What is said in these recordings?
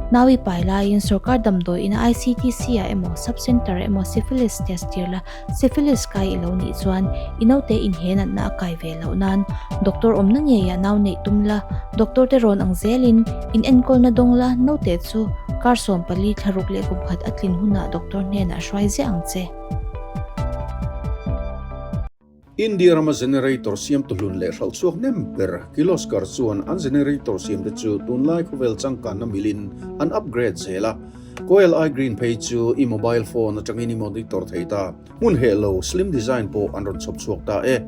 Nau i pai laiin sorkar damdawi ina ICTC ah emaw sub centre ah emaw syphilis test tir la, syphilis kai i lo nih chuan i naute inhe natna a kai ve loh nan doctor awmna ngeiah nau neih tum la, doctor te rawn ang zelin in enkawlna dawng la, naute chu kar 14 thlaruk leh kum khat a tlin hunah doctor hnenah hruai ziah ang che. India rama generator siamtu hlun leh hralh chhuak hnem ber Kirloskar chuan an generator siamte chu tunlai khawvel changkanna milin an upgrade zel a. Coil I Green phei chu i mobile phone atangin i monitor thei ta. Hmun heh lo slim design pawh an rawn chhawp chhuak ta e.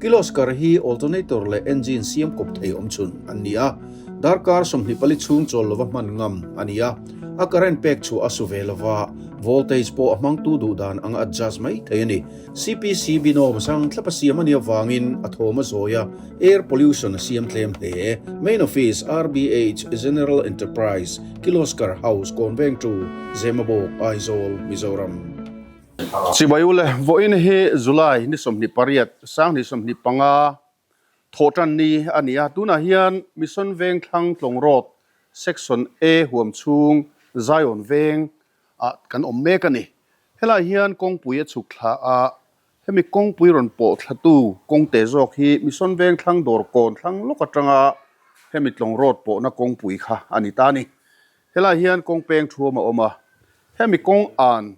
Kirloskar hi alternator leh engine siam kawp thei awmchhun an ni a. Darkar 24 chhung chawl lova hman ngam a ni a, a current pek chhuah a su ve lova, voltage pawh a hmangtu duh dan anga adjust mai thei a ni. CPC binawm sang thlap a siam a nih avangin a thawm a zawi a, air pollution a siam tlem hle. Main Office, RBH, General Enterprise, Kirloskar House, Kawnveng Tu, Zemabawk, Aizawl, Mizoram. Chibai ule, vawiin hi July ni 28, 2025, Thawhtan ni a ni a, tunah hian Mission Veng Thlang Tlawng Road Section A huam chhung Zion Veng ah kan awm mek a ni. Helai hian kawngpui a chhuk thla a, hemi kawngpui rawn pawh thlatu kawngte zawk hi Mission Veng Thlang Dawr Kawn thlang lawk atanga hemi Tlawng Road pawhna kawngpui kha a ni ta a ni. Helai hian kawngpeng thuam a awm a, hemi kawng an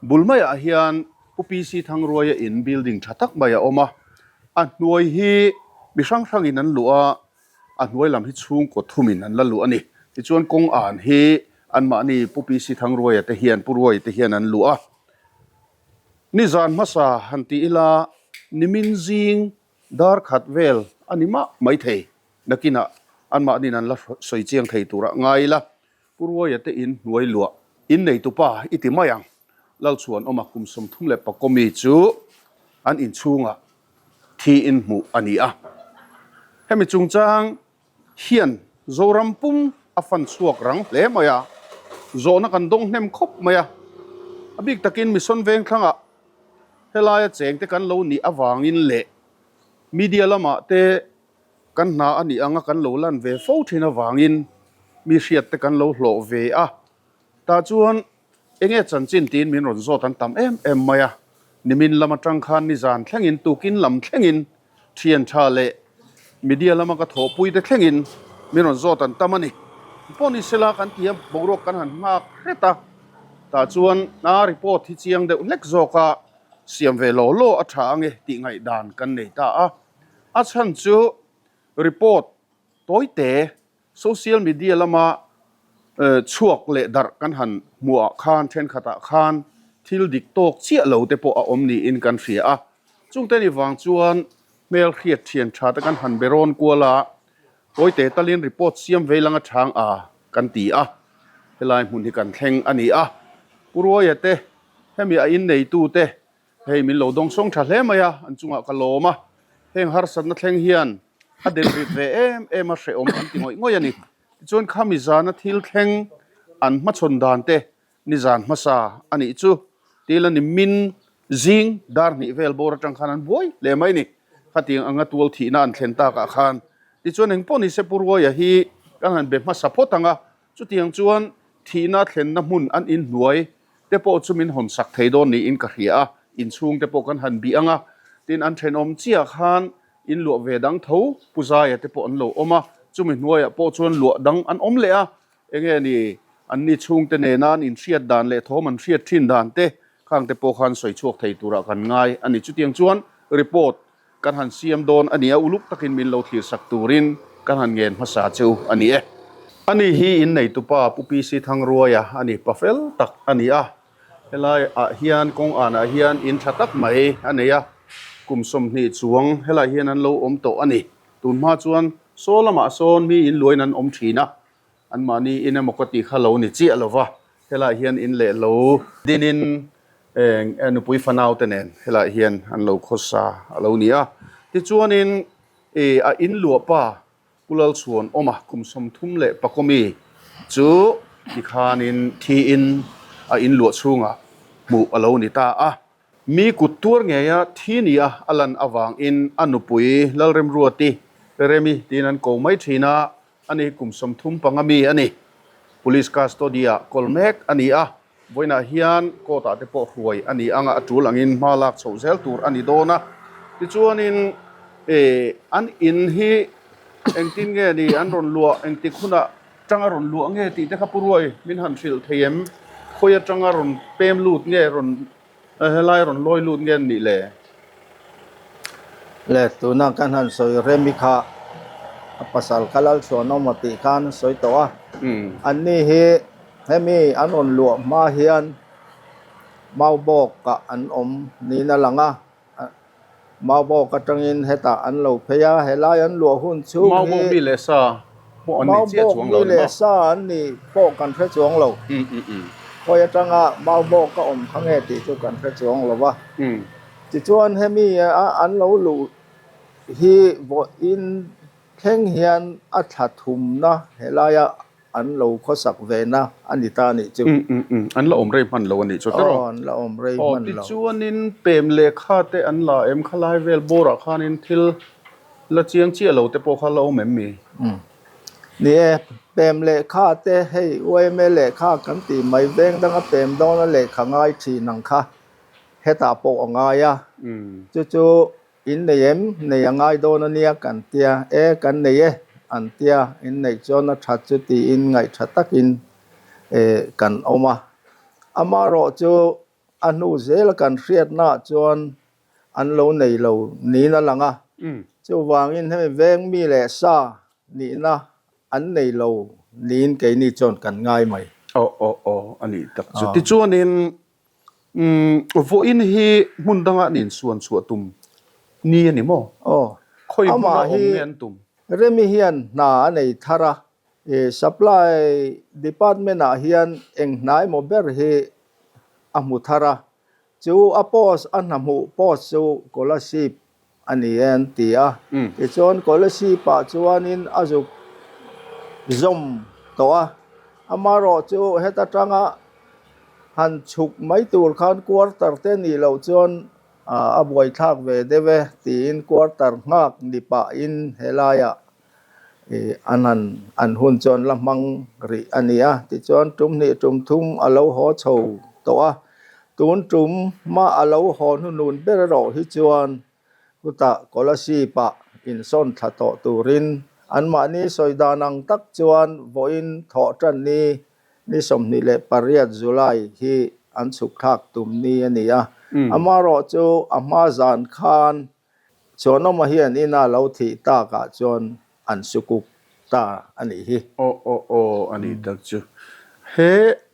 Bul maiah hian Pu PC Thangruaia in building tha tak mai a awm a, a hnuai hi mi hrang hrangin an luh a, a hnuai lam hi chhungkaw thumin an la luh a ni. Tichuan kawng an hi anmahni Pu PC Thangruaia te hian Pu Ruaia te hian an luh a. Nizan hmasa han ti ila nimin zing dar khat vel a ni mah maithei nakinah anmahniin an la sawi chiang thei turah ngai ila. Pu Ruaia te in hnuai luah in neitupa i ti mai ang. Lalchhuanawma kum 34 mi chu an inchhungah thi in hmuh a ni a. Hemi chungchang hian Zoram pum a fan chhuak rang hle mai a, zawhna kan dawng hnem khawp mai a. A bik takin Mission Vengthlangah helaia chengte kan lo nih avangin leh media lamah te Kan hna a nih anga kan lo lan ve fo thin avangin mi hriat te kan lo hlawh ve a, tah chuan enge chanchin tiin min rawn zawt an tam em em mai a, nimin lam atang khan nizan thlengin tukin lam thlengin thian tha leh media lama ka thawhpui te thlengin min rawn zawt an tam a ni. Pawh ni sela kan ti a, boruak kan han nghak hret a, tah chuan a report hi chiang deuh hlek zawk a, siam ve law law a tha ange tih ngaihdan kan nei ta a. A chhan chu report tawite social media lama chhuak leh darh kan han hmuhah khan thenkhatah khan thil dik tawk chiah lo te pawh a awm niin kan hria a. Chungte ni vang chuan hmel hriat thian tha te kan han be rawn kual a, tawite talin report siam vei langa chang a kan ti a, helai hmun hi kan thleng a ni a. Pu Ruaia te hemi a inneitu te Hei min lo dawng sawng tha hle mai a, an chungah ka lawm a, heng harsatna thleng hian a den rit ve em em a hrehawm an ti ngawih ngawih a ni. Tichuan khami zana thil thleng an hmachhawn dan te nizan hmasa a nih chu tila ni min zing dar hnih vel bawr atang khan an buai hle mai a ni. Khatiang anga tual thihna an thlen takah khan tichuan engpawh nise Pu Ruaia hi kan han be hmasa phawt ang a, Chutiang chuan thihna thlenna hmun an inhnuai te pawh chu min hawn sak thei dawn niin ka hria a, inchhung te pawh kan han bih ang a, tin an thenawm chiah khan in luah ve dang tho Pu Zaia te pawh an lo awm a, chumi hnuaiah pawh chuan luah dang an awm leh a, enge ni anni chhungte nena an inhriat dan leh thawm an hriat thin dan te khang te pawh khan sawi chhuak thei turah kan ngai a ni. Chutiang chuan report Kan han siam dawn a ni a, uluk takin min lo thlir sak turin kan han ngen hmasa che u a ni e. Ani hi in neitupa Pu PC Thangruaia a ni, pa fel tak a ni a. Helai ah hian kawng anah hian in tha tak mai a nei a, kum 20 chuang helai hian an lo awm tawh a ni. Tun hma chuan saw lamah sawn mi in luain an awm thin a, anmahni in emaw ka tih kha lo ni chiah lo va, Helaiah hian in leh lo dinin eng nupui fanau te nen helaiah hian an lo khawsa a lo ni a. Tichuanin ih a in luah pa Pu Lalchhuan awm a kum 34 mi chu tikhanin thiin a in luah chhungah hmuh a lo ni ta a. Mi kut tuar ngeia thi nia a lan avangin a nupui Lalremruati Remi tiin an ko mai thin a. Ani hi kum 35 mi a ni. Police custody-ah kawl mek a ni a, vawiinah hian court-ah te pawh hruai a ni ang a, a tul angin hma lak chhoh zel tur a ni dawn a. Tichuanin eh an in hi engtin nge ni an rawn luah, engtik hunah tanga rawn luah nge tih te kha Pu Ruai min han hrilh thei em? Khawi atanga rawn pem lut nge rawn Helai rawn lawi lut nge an nih le? Le, tuna kan han sawi Remi kha a pasal kha Lalchhuanawm a tih khan a sawi tawh a. Anni hi hemi an rawn luah hma hian Maubawkah an awm niin a lang a. Maubawk atangin hetah an lo phei a, helai an luah hun chhung hi Maubawk mi leh sa pawh an nih chiah Maubawk chuang mi lo ni leh maw? sa an nih pawh kan hre chuang lo. Khawi atanga Maubawk a awm kha nge tih chu kan hre chuang lo va. Tichuan hemi a an lo luh hi vawiin Thleng hian a thla thumna helaia an lo khawsak vena a ni ta nih chu. Umm umm umm, an la awm rei hman lo a nih chu tiraw? Aw, an la awm rei hman lo. Aw, tichuanin pem lehkha te an la em kha lai vel bawrah khanin thil la chiang chiah lo te pawh kha la awm em mi? Umm, ni e, pem lehkha te hei UMA lehkha kan tih mai veng danga pem dawna lehkha ngai thin ang kha hetah pawh a ngai a, chu chu In nei em? Nei a ngai dawn a nia kan tia. E, kan nei e, an tia. In neih chuan a that chu tiin ngaihtha takin e kan awm a. Amaherawh chu a hnu zela kan hriatnaah chuan an lo nei lo niin a lang a. Chuvangin hemi veng mi leh sa nihna an nei lo niin keini chuan kan ngai mai. Aw aw aw a nih tak chu. Tichuanin Umm, vawiin hi hmun danga an insuan chhuah tum ni a ni maw? Aw, Khawi hmuna amah awm hi nge an tum? Remi hian hna a nei thar a, i supply department ah hian eng hna emaw ber hi a hmu thar a, chu a post a hna hmuh post chu Kolasib a ni e an ti a, tichuan Kolasib ah chuanin a zuk zawm tawh a, amaherawh chu heta tanga han chhuk mai tur khan quarter te nih loh chuan a buaithlak ve deuh e tiin quarter nghak ni pahin helaiah an han an hun chuan la hmang rih a ni a, tichuan tum hnih tum thum a lo haw chho tawh a, tun tum mah a lo haw hnuhnun ber erawh hi chuan chutah Kolasib ah insawn thla tawh turin anmahni sawi dan ang tak chuan vawiin thawh tan ni ni 28 July hi an chhuk thlak tum ni a ni a, amaherawh chu a hma zan khan Chuanawma hian ina lo thih takah chuan an sukuk ta a nih hi. Aw aw aw a nih tak chu. He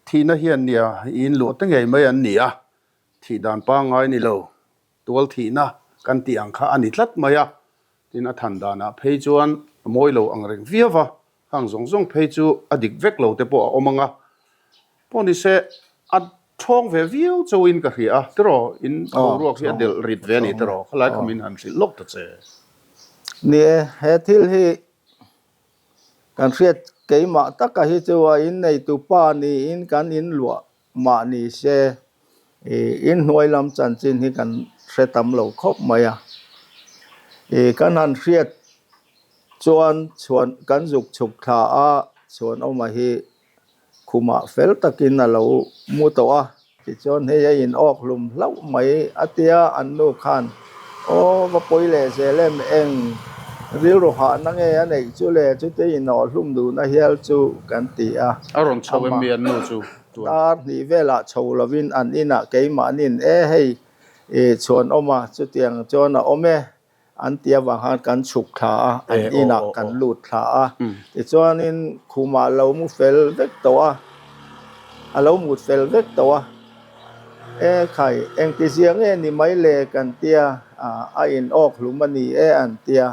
thihna hian nia in luah te ngei mai an ni a, thih dan pangngai ni lo, tual thihna kan tih ang kha a ni tlat mai a, tin a than danah phei chuan a mawi lo ang reng viau va, Hang zawng zawng phei chu a dik vek lo te pawh a awm ang a, pawh ni se a thawng ve viau chauhin ka hria a, tiraw in boruak hi a delh rit ve a ni tiraw, khalai kha min han hrilh lawk ta che. Ni e, he thil hi kan hriat keimah taka hi chu a inneitu pa niin kan inluah mah ni se i inhnuai lam chanchin hi kan hre tam lo khawp mai a, i kan han hriat chuan chhuan kan zuk chhuk thla a chhuanawma hi khumah fel takin a lo mu tawh a tichuan hei a in awk hlum hlauh mai a tia an nu khan aw va pawi leh zel em eng rilru hahna nge a neih chu le chute in awh hlum duhna hial chu kan ti a A rawn chho em mi an nu chu chuan. Dar hnih velah chho lovin an inah keimahnin e hei i chhuanawm a chutiang chuan a awm e an ti avang khan kan chhuk thla a an inah kan lut thla a tichuanin khumah lo mu fel vek tawh a a lo mut fel vek tawh a e khai engti zia nge ni mai le kan tia a in awk hlum a ni e an tia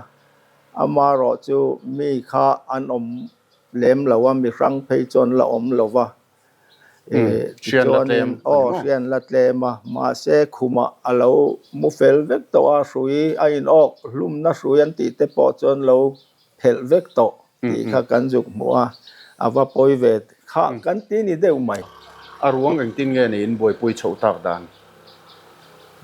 amaherawh chu mi kha an awm lem lo a mi hrang phei chuan la awm lo va. Tichuanin aw hrian la tlem a, mahse khumah a lo mu fel vek tawh a, hrui a in awk hlumna hrui an tih te pawh chuan lo phelh vek tawh tih kha kan zuk hmuh a, a va pawi ve kha kan ti ni deuh mai. A ruang engtin nge niin buaipui chhoh tak dan?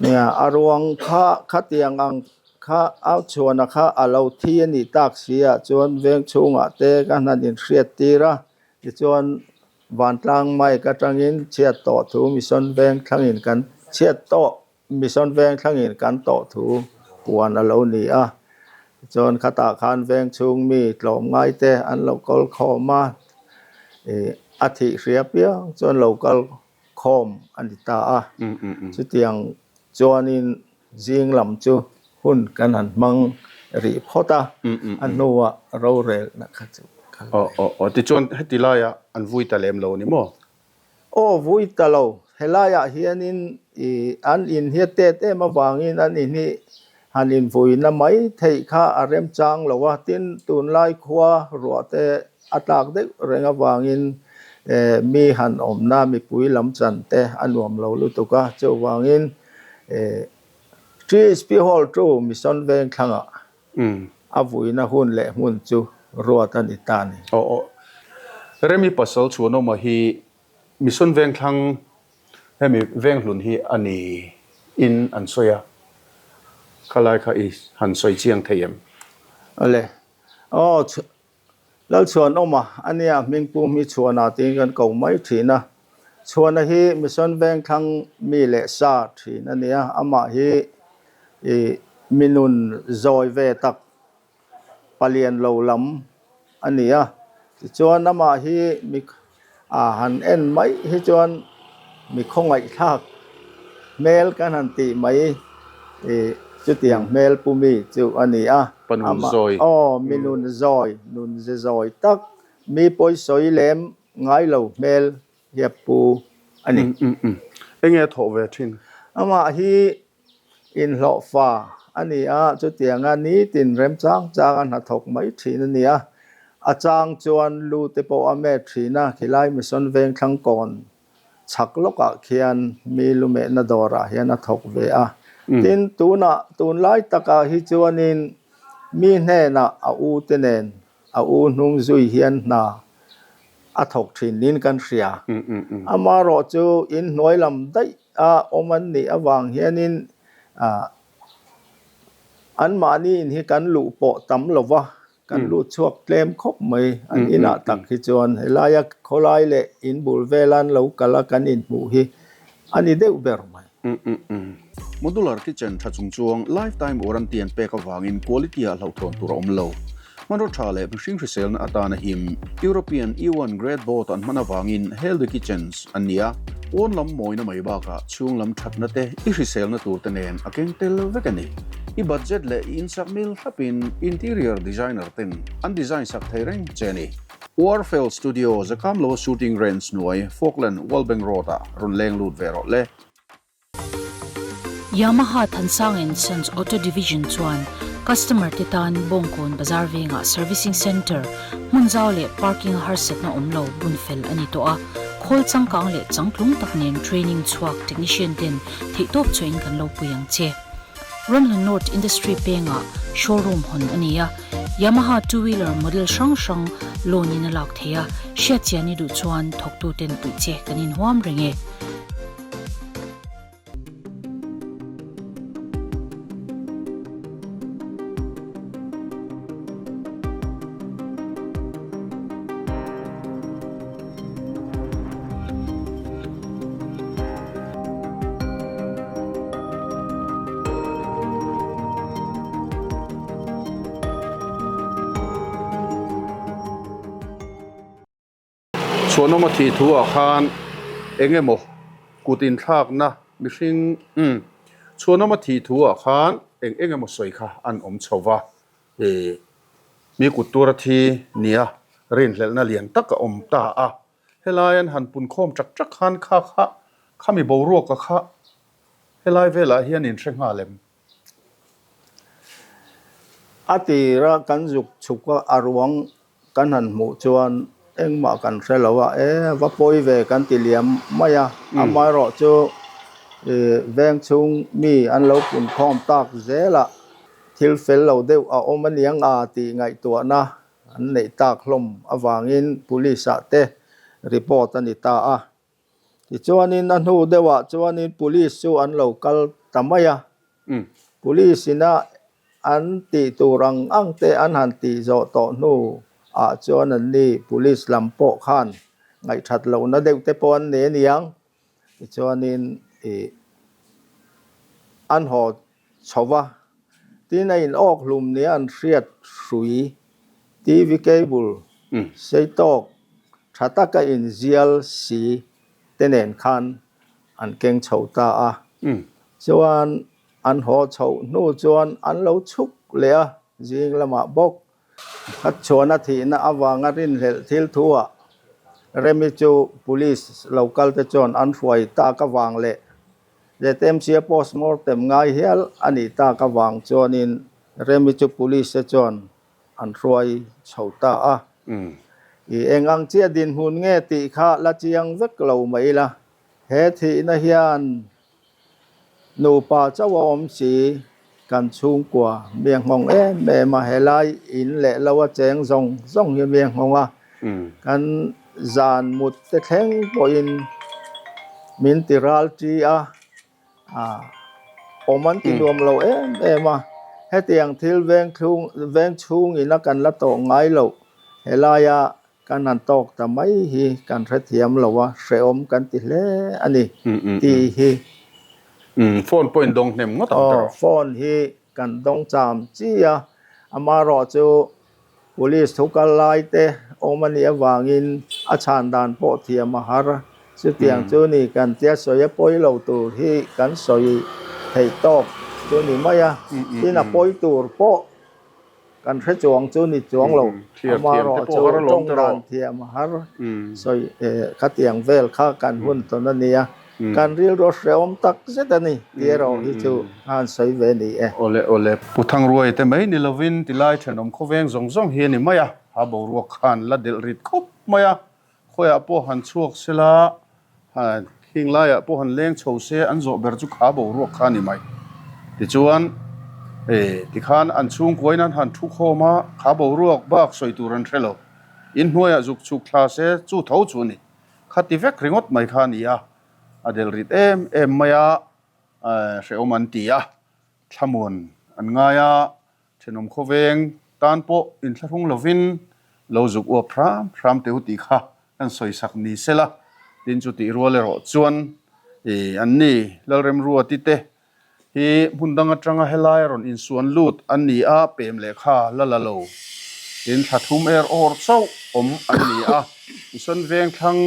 Nia, a ruang kha khatiang ang. kha au chhuana kha a lo thi a nih tak si ah chuan veng chhungah te ka hnan inhriat tir a, tichuan vantlang mic atangin chhiat tawh thu Mission Veng thlangin kan chhiat tawh Mission Veng thlangin kan tawh thu puan a lo ni a, tichuan khatah khan veng chhung mi tlawm ngai te an lo kawl khawm a, ih a thih hria piang chuan lo kal khawm a ni ta a, chutiang chuanin zing lam chu hun kan han hmang rih phawt a, a hnuah rorelna kha chu kal ve. Aw aw tichuan heti laiah an vui ta lem lo a ni maw? Aw vui ta lo, helaiah hianin ih an in hi a tet em avangin an in hi han invuina mai theih kha a remchang lo a, tin tunlai khua ruah te A tlak deuh reng avangin mi han awmna mipui lam chan te a nuam lo lutuk a, chuvangin THP Hall chu Mission Vengthlangah a vuina hun leh hmun chu ruat a ni ta a ni. Aw aw. Remi pasal chhuanawma hi Mission Vengthlang hemi Venghlun hi a ni in an sawi a, khalai kha i han sawi chiang thei em? Awle. Aw. Lalchhuanawma a nia hmingpu Hmichhuana tiin kan ko mai thin a. Chhuana hi Mission Vengthlang mi leh sa thin a nia, amah hi ih mi nun zawi ve tak palian lo lam a ni a. Tichuan amah hi mi A han en mai hi chuan mi khawngaihthlak hmel kan han tih mai i chutiang hmel pu mi chu a ni a. Pa nun zawi. Aw, mi nun zawi, nun ze zawi tak, mi pawisawi lem ngai lo hmel hi a pu a ni. Enge a thawh ve thin? Amah hi Inhlawhfa a ni a, chutianga nitin remchang chang a hnathawk mai thin a ni a. A chang chuan lu te pawh a met thin a, khilai Mission Vengthlang kawn chhak lawkah khian mi lumehna dawrah hian a thawk ve a. Tin, tunah tunlai takah hi chuanin mi hnenah a u te nen a u hnung zui hian hna a thawk thin niin kan hria. Amaherawh chu inhnuai lam daih a awm an nih avang hianin anmahni in hi kan luh pawh tam lo va, kan lut chhuak tlem khawp mai. An inah tak hi chuan helaia khawlai leh in bul vela an lo kal a kan inhmuh hi a ni deuh ber mai. Modular kitchen tha chung chuang lifetime warranty an pek avangin quality ah hlauhthawn tur a awm lo. Hmanraw tha leh mihring hriselna atana him European E1 grade board an hman avangin healthy kitchens an ni a, pawn lam mawina mai bakah chhung lam thatna te i hriselna tur te nen a keng tel vek a ni. I budget leh i insak mil thlapin interior designer ten an design sak thei reng che a ni. Warfel Studio Zakamlo shooting range hnuai Falkland Wallbank Road ah rawn leng lut ve rawh le. Yamaha Thansang and Sons Auto Division chuan customer te tan Bawngkawn Bazar vengah Servicing Centre, hmun zau leh parking a harsatna awm lo bun fel a ni tawh a, khawl changkang leh changtlung tak nen training chhuak technician ten theihtawp chhuahin kan lo pui ang che. Ramhlun North Industry pengah showroom hawn a ni a, Yamaha two wheeler model hrang hrang loan in a lak theih a, hriatchian i duh chuan thawktuten puih che kan inhuam reng e. Chhuanawm a thih thu ah khan eng emaw kut inthlakna mihring umm chhuanawm a thih thu ah khan eng eng emaw sawi kha an awm chho va ih mi kut tura thi nia rinhlelhna lian tak a awm ta a helai an han pun khawm tak tak khan kha kha khami boruaka kha helai velah hian inhre nghal em? A tira kan zuk chhuk a, a ruang kan han hmuh chuan engmah kan hre lo a, e va pawi ve kan ti liam mai a, amaherawh chu veng chhung mi an lo pun khawm tak zel a, thil fel lo deuh a awm aniang a tih ngaihtuahna an neih tak hlawm avangin police ah te report a ni ta a. Tichuanin a hnu deuhah chuanin police chu an lo kal ta mai a, police ina. an tih tur ang ang te an han tih zawh tawh hnu ah chuan an ni police lam pawh khan ngaihthat lohna deuh te pawh an nei aniang. Tichuanin ih an haw chho va, tin a in awk hlum nia an hriat hrui TV cable sei tawk tha taka inzial si te nen khan an keng chho ta a. Chuan an haw chhoh hnu chuan an lo chhuk leh a, zing lamah bawk Khat chhuahna thihna avanga rinhlelh thil thuah Remi chu Police lo kalte chuan an hruai tak avang leh ZMC-a postmortem ngai hial a nih tak avang chuanin Remi chu Police te chuan an hruai chho ta a. I eng ang chiah dinhmun nge tih kha la chiang vek lo mai ila, he thihna hian Nupa chauh a awm si, kan chhungkua mi a nghawng em em a, helai in leh lo a cheng zawng zawng hi mi a nghawng a, kan zan mut te thleng pawhin min ti ral ṭi a, awm an ti nuam lo em em a, hetiang thil veng thlung veng chhungin a kan la tawh ngai loh helaia Kan han tawk ta mai hi kan hrethiam lo a, hrehawm kan ti hle a ni tih hi. Phone pawh in dawng hnem ngawt ang tawh. Aw, phone hi kan dawng cham chi a, amaherawh chu police thu kal lai te awm a nih avangin a chhan dan pawh thiam a har. Chutiang chu ni kan tia sawi a pawi lo tur hi kan sawi theih tawk chu ni mai a, tin a pawi tur pawh Kan hre chuang chu ni chuang lo, amaherawh chu tawng dan thiam a har sawi khatiang vel kha kan hun tawn a nia, kan rilru hrehawm tak zet a ni tih erawh hi chu a han sawi ve ni e. Awle awle, Pu Thangruai te mai ni lovin tilai thenawm khawveng zawng zawng hi a ni mai a, ha boruak khan la delh rit khawp mai a, Khawiah pawh han chhuak sela, heng laiah pawh han leng chho se an zawh ber chu kha boruak kha a ni mai. Tichuan, tikhan an chhungkuain an han thu khawm a, kha boruak bak sawi tur an hre lo. In hnuaiah zuk chhuk thla se chu tho chu a ni. Khati vek ringawt mai kha a ni a, a delh rit em em mai a, hrehawm an ti a, thlamuan an ngai a, Thenawm khawveng tan pawh inthlahrung lovin lo zuk uap hram hram teh u tih kha kan sawi sak ni sela, tin chu tih rual erawh chuan ih an ni Lalremruati te hi hmun dang atanga helai a rawn insuan lut an ni a, pem lehkha la la lo tin thla thum er awr chauh awm an ni a, Mission Vengthlang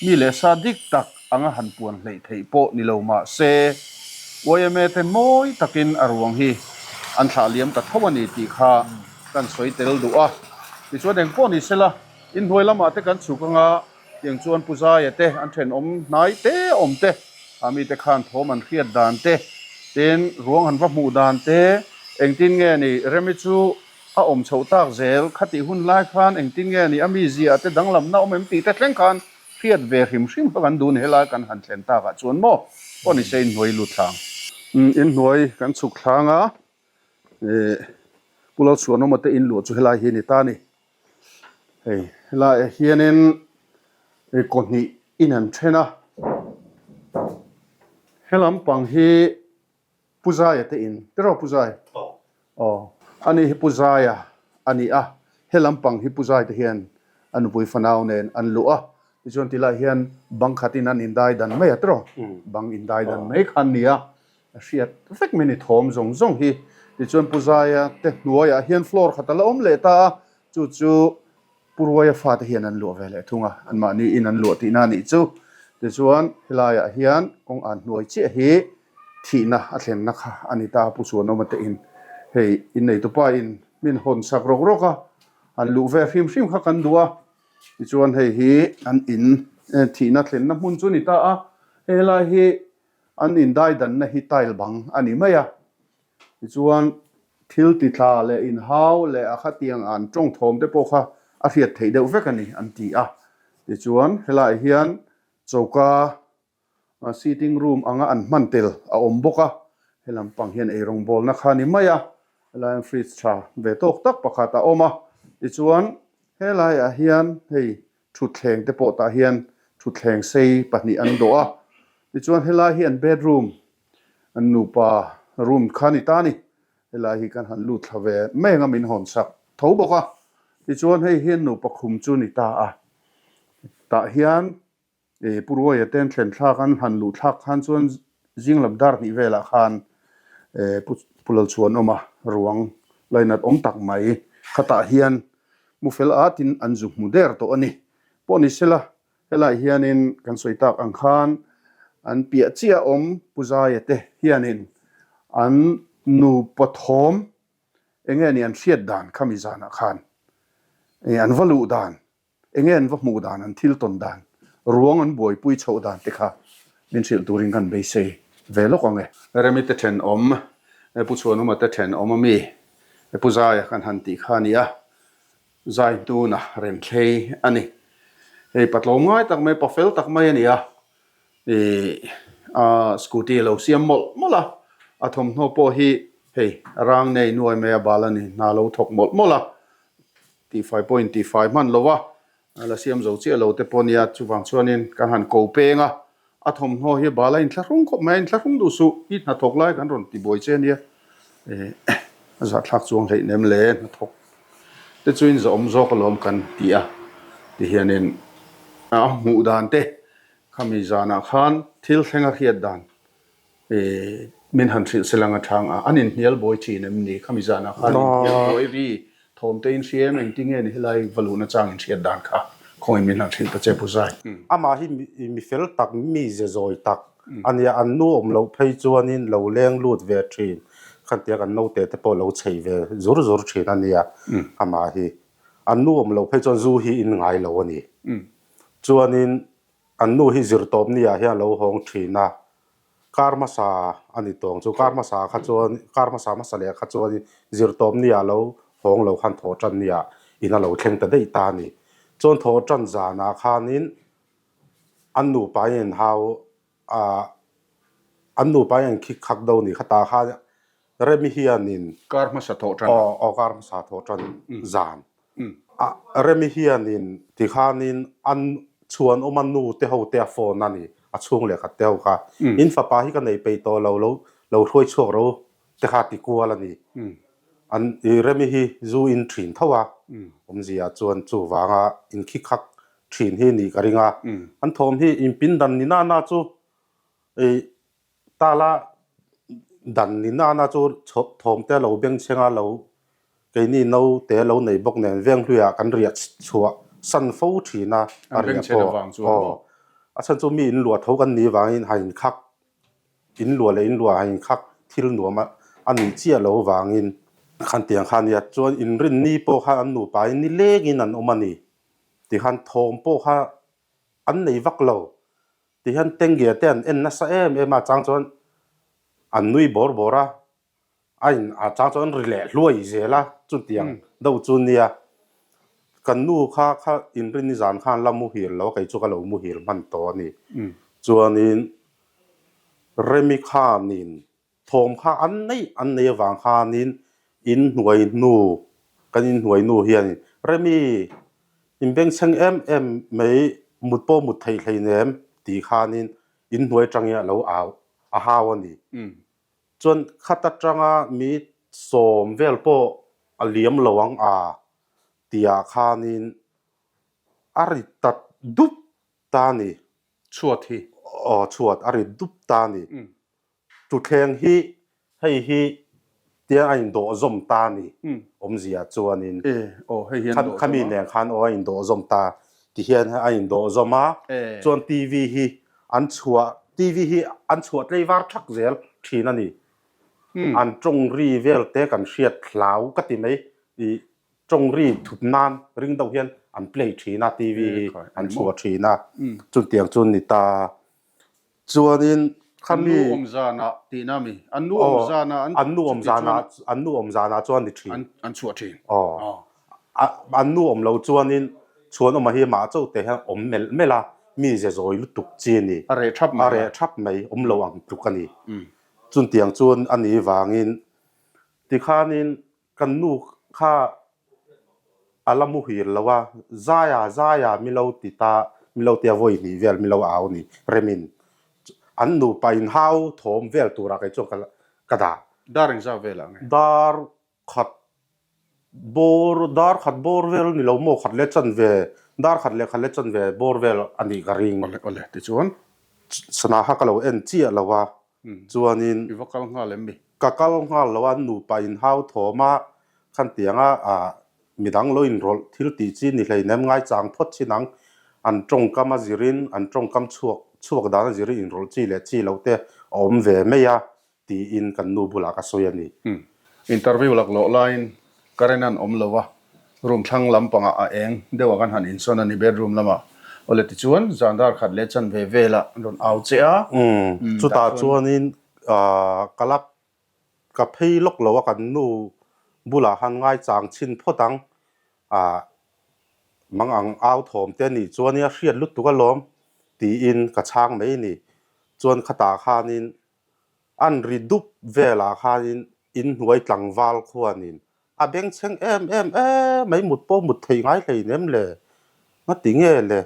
mi leh sa dik tak anga han puan hleih theih pawh ni lo mah se, yma te mawi takin a ruang hi an thlah liam ta tho a ni tih kha kan sawi tel duh a. Tichuan engpawh ni sela, inhnuai lamah te kan chhuk anga tiang chuan Pu Zaia te an thenawm hnai te awm te, a mite khan thawm an hriat dan te, tin ruang han va hmuh dan te, engtin nge ni Remi chu a awm chhoh tak zel khatih hun lai khan engtin nge ni a mizia te danglamna awm em tih te thleng khan Hriat ve hrim hrim kha kan dun helai kan han thlen takah chuan maw aw ni se inhnuai lut thlang. Inhnuai kan chhuk thlang a, ih Pu Lalchhuanawma te inluah chu helai hi a ni ta a ni. Hei helaiah hianin kawhnih in an then a, helam pang hi Pu Zaia te in, tiraw Pu Zai? Aw. Ani hi Pu Zaia a ni a, he lampang hi Pu Zai te hian a nupui fanau nen an luh a, tichuan ti lai hian bang khatin an indai dan mai a tiraw? Bang indai dan mai kha an ni a, a hriat vek mai ni thawm zawng zawng hi. Tichuan Pu Zaia te hnuaiah hian floor khat a la awm leh ta a, chu chu Pu Ruaia fate hian an luah ve leh thung a, anmahni in an luah tihna a nih chu. Tichuan helaiah hian kawng an hnuai chiah hi thihna a thlenna kha a ni ta, Pu Chuanawma te in hei inneitupa in min hawn sak rawk rawk a, han luh ve hrim hrim kha kan duh a. Tichuan hei hi an in thihna thlenna hmun chu a ni ta a, helai hi an indaidanna hi tile bang a ni mai a. Tichuan, thil ti tla leh inhau leh a khatiang an tawng thawm te pawh kha a hriat theih deuh vek a ni an ti a. Tichuan, helaiah hian choka sitting room anga an hman tel a awm bawk a, he lampang hian eirawngbawlna kha a ni mai a, helaiah hian fridge tha ve tawk tak pakhat a awm a. Tichuan, helaiah hian hei thutthleng te pawh tah hian thutthleng sei pahnih an dawh a. Tichuan, helai hi an bedroom An nupa room kha ni ta a ni. Helai hi kan han lut thla ve mai anga min hawn sak tho bawk a. Tichuan hei hian nupa khum chu ni ta a. Tah hian Pu Ruaia ten thlen thlak an han luh thlak khan chuan zing lam dar hnih velah khan Pu Lalchhuanawma ruang lainat awm tak mai khatah hian mu fel atin an zu hmu der tawh a ni. Pawh ni sela Helai hianin kan sawi tak ang khan an piah chiah awm Pu Zaia te hianin an nupa thawm enge ni an hriat dan khami zanah khan an va luh dan, enge an va hmuh dan, an thil tawn dan, ruang an buaipui chhoh dan te kha min hrilh turin kan beisei ve lawk ang e. Remi te thenawm, Pu Chhuanawma te thenawm ami Pu Zaia kan han tih kha a ni a, Zai hnuna rem thlei a ni. Hei pa tlawm ngai tak mai, pa fel tak mai a ni a. Ih a scooty a lo siam mawlh mawlh a, a thawmhnaw pawh hi hei rang nei nuai mai a bal a ni, hna lo thawk mawlh mawlh a, tihfai pawh in tihfai hman lo a, a la siam zo chiah lo te pawh a nia, chuvang chuanin kan han ko peng a, A thawmhnaw hi bal a inthlahrung khawp mai a, inthlahrung duh suh, i hnathawk lai kan rawn ti buai che ania, a zahthlak chuang hleih nem le, hnathawk te chu in zawhawm zawk alawm kan ti a, tihianin a hmuh dan te khami zanah khan thil thleng a hriat dan Min han hrilh se lang a chang a, an inhnial buai thin em ni? Khami zanah khan inhnial buai ri thawm te in hria em? Engtin nge ni helai va luhna chang in hriat dan kha khawngin min han hrilh ta che Pu Zai. Amah hi mi fel tak, mi ze zawi tak a nia, an nu awm loh phei chuanin lo leng lut ve thin, khantia kan naute te pawh lo chei ve zur zur thin a nia amah hi. An nu awm loh phei chuan zu hi in ngai lo a ni. Chuanin an nu hi zirtawp ni ah hian a lo hawng thin a, Kar hmasa a ni tawng chu kar hmasa kha chuan kar hmasa hmasa leh kha chuan zirtawp ni ah lo hawng lo khan thawh tan ni ah in a lo thleng ta daih ta a ni. Chuan thawh tan zanah khanin an nupa in an hau ah an nupa in an khik khak do ni kha tah khan Remi hianin Kar hmasa thawh tan aw aw kar hmasa thawh tan zan A Remi hianin tikhanin an chhuanawm a nu te ho te a phone a ni, a chhung leh khat te ho kha. In fapa hi ka nei peih tawh lo, lo lo hruai chhuak ro te kha ti kual a ni. An i Remi hi zu in thin tho a, awmzia chuan chuvanga inkhikhak thin hi nih ka ring a. An thawm hi inpindan ni nana chu i Tala dan ni nana chu thawm te lo bengchheng a lo keini no te lo nei bawk nen Venghluiah kan riah chhuah san fo thin a, a riah pawh aw a chhan chu mi in luah tho kan nih vangin ha inkhak in luah leh in luah ha inkhak thil nuam a nih chiah lo vangin khan tiang kha nia chuan inrinni pawh khan an nupa in nilengin an awm a ni tikhan thawm pawh kha an nei vak lo. Tihian Tengge te an en nasa em em a, chang chuan an nui bawr bawr a, a in a chang chuan an ri leh hluai zel a, chutiang deuh chu nia. Kan nu kha kha inrin nizan khan la muhil lo a, kei chu ka lo muhil hman tawh a ni. Chuanin Remi khanin Thawm kha an neih an nei avang khanin in hnuai hnu kan in hnuai nu hianin Remi in bengchheng em em mai mut pawh mut theih hleinem tih khanin in hnuai atangin a lo au a hau a ni. Chuan khat atanga mi sawm vel pawh a liam lo ang a tihah khanin a ri ta dup ta a ni. Chhuat hi. Aw chhuat a ri dup ta a ni. Thutthleng hi hei hi tiang a indawh zawm ta a ni awmzia chuanin khami nen khan aw a indawh zawm ta tihian a indawh zawm a chuan TV hi an chhuah TV hi an chhuah tleivar thak zel thin a ni an tawng ri vel te kan hriat hlau ka ti mai i tawng ri thup nan ring deuh hian an play thin a TV hi an chhuah thin a chutiang chu ni ta. Chuanin khami. An nu awm zanah tihna mi? An nu awm zanah an. An nu awm zanah an nu awm zanah chuan ni thin. An chhuah thin. Aw. An nu awm lo chuanin chhuanawma hi mah chauh te hian awm melh melh a, mi ze zawi lutuk chi a ni. A reh thap mai. A reh thap mai, awm lo ang tluk a ni. Chutiang chuan a nih vangin tikhanin Kan nu kha a la muhil lo a, Zaia, Zaia mi lo ti ta, mi lo tia vawi hnih vel mi lo au ni, Remin. An nupa inhau thawm vel turah kei chuan ka dah. Dar engzah velah nge? Dar khat bawr, dar khat bawr vel ni lo maw khat leh chanve, dar khat leh khat leh chanve bawr vel a nih ka ring. Awle awle tichuan. Sana kha ka lo en chiah lo a, chuanin. I va kal nghal em mi? Ka kal nghal lo a, nupa inhau thawm a, khan tianga ah midang lo inrawlh thil tih chi ni hleinem ngaichang phawt chin ang, an tawngkam a zirin, an tawngkam chhuak chhuak dan a zirin inrawlh chi leh chi loh te a awm ve mai a, tiin kan nu bulah ka sawi a ni. Interview laklawh laiin current an awm lo a, room thlang lampangah a eng deuh a kan han insawn a ni bedroom lamah. Awle tichuan zan dar khat leh chanve velah an rawn au che a. Chutah chuanin ka la ka phei lawk lo a kan nu bulah khan ngaichang chhin phawt ang mang ang au thawm te nih chuan a hriat lutuk alawm tiin ka chhang mai a ni. Chuan khatah khanin An ri dup velah khanin inhnuai tlangval khuanin a bengchheng em em em mai, mut pawh mut theih ngai hlei nem le, ngati nge le